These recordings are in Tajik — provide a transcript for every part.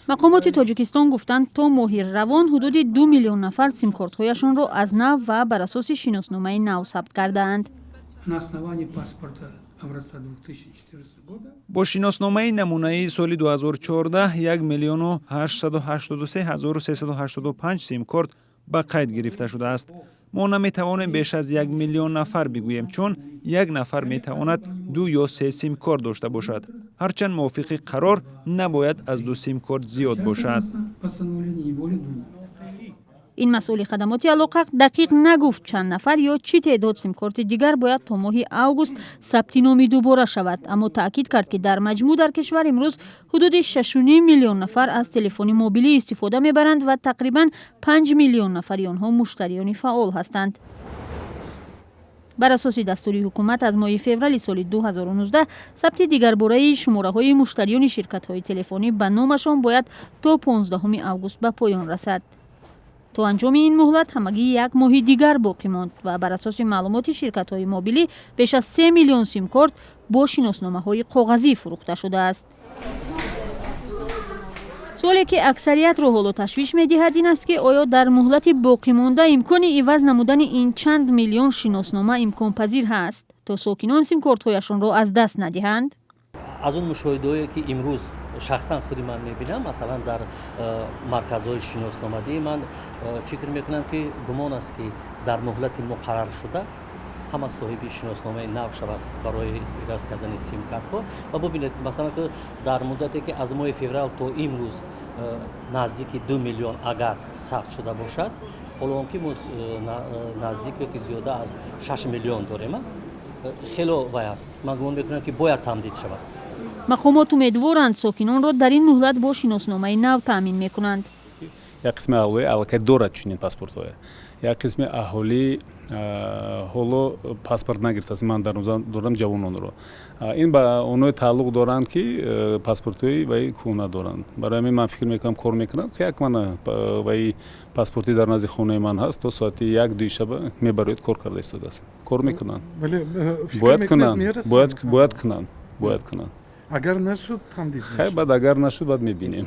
Мақомоти Тоҷикистон гуфтанд, то моҳи равон ҳудуди 2 миллион нафар симкортҳояшонро аз нав ва бар асоси шиносномаи нав сабт кардаанд. На основании паспорта образца 2014 года. Бо шиносномаи намунаии соли 2014 1 миллиону 883 ҳазору 385 симкорт ба қайд гирифта шудааст. Мо наметавонем беш аз 1 миллион нафар бигӯем, чун як нафар метавонад ду ё се симкорт дошта бошад, ҳарчанд мувофиқи қарор набояд аз ду симкорт зиёд бошад. Постановление, не более двух. Ин масъули хадамоти алоқа дақиқ нагуфт, чанд нафар ё чӣ теъдод симкорти дигар бояд то моҳи август сабти номи дубора шавад, аммо таъкид кард, ки дар маҷмӯъ дар кишвар имрӯз ҳудуди 6,5 миллион нафар аз телефони мобилӣ истифода мебаранд ва тақрибан 5 миллион нафари онҳо муштариёни фаъол ҳастанд. Бар асоси дастури ҳукумат, аз моҳи феврали соли 2019 сабти дигарбораи шумораҳои муштариёни ширкатҳои телефонӣ ба номашон бояд то 15 август ба поён расад. То анҷоми ин муҳлат ҳамагӣ як моҳи дигар боқӣ монд ва бар асоси маълумоти ширкатҳои мобилӣ беш аз 3 миллион симкорт бо шиносномаҳои коғазӣ фурӯхта шудааст. Суоле, ки аксариятро ҳоло ташвиш медиҳад, ин аст, ки оё дар муҳлати боқимонда имкони иваз намудани ин чанд миллион шиноснома имконпазир ҳаст, то сокинон симкортҳояшонро аз даст надиҳанд? Аз он мушоҳидаҳое, ки имрӯз шахсан худи ман мебинам, масалан, дар марказҳои шиносномадиҳӣ, ман фикр мекунам, ки гумон аст, ки дар муҳлати муқарраршуда ҳама соҳиби шиносномаи нав шавад барои иваз кардани симкартҳо. Ва бубинед, ки масалан, ки дар муддате, ки аз моҳи феврал то имрӯз наздики 2 миллион агар сабт шуда бошад, ҳоло он ки мо наздик ё ки зиёда аз 6 миллион дорем, хело вай аст. Ман гумон мекунам, ки бояд тамдид шавад. Мақомот умедворанд, сокинонро дар ин муҳлат бо шиносномаи нав таъмин мекунанд. Як қисми аҳолӣ аллакай дорад чунин паспортҳое, як қисми аҳолӣ ҳоло паспорт нагирифтааст. Ман дар назар дорам ҷавононро. Ин ба оное тааллуқ доранд, ки паспортҳои ваи кӯҳна доранд. Барои ҳамин ман фикр мекунам, кор мекунанд. Як мана ваи паспорти дар назди хонаи ман ҳаст, то соати 1-2 шаба мебароед, кор карда истодааст. Кор мекунанд, бояд кунанд, бояд кунанд, бояд кунанд. Агар нашуд, тамдид? Хай, баъд агар нашуд, баъд мебинем.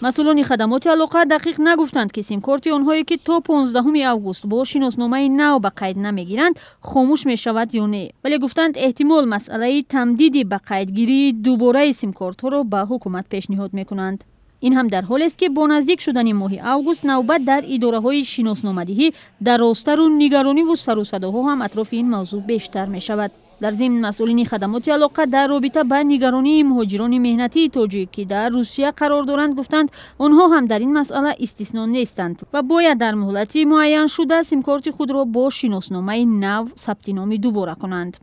Масъулони хадамоти алоқа дақиқ нагуфтанд, ки симкорти онҳое, ки то 15 август бо шиносномаи нав ба қайд намегиранд, хомӯш мешавад ё не, вале гуфтанд, эҳтимол масъалаи тамдиди ба қайдгирии дубораи симкортҳоро ба ҳукумат пешниҳод мекунанд. Ин ҳам дар ҳолест, ки бо наздик шудани моҳи август навбат дар идораҳои шиносномадиҳӣ дарозтару нигарониву сару садоҳо ҳам атрофи ин мавзӯъ бештар мешавад. Дар зимн, масъулини хадамоти алоқа дар робита ба нигаронии муҳоҷирони меҳнатии тоҷик, ки дар Русия қарор доранд, гуфтанд, онҳо ҳам дар ин масъала истисно нестанд ва бояд дар муҳлати муайяншуда симкорти худро бо шиносномаи нав сабти номи дубора кунанд.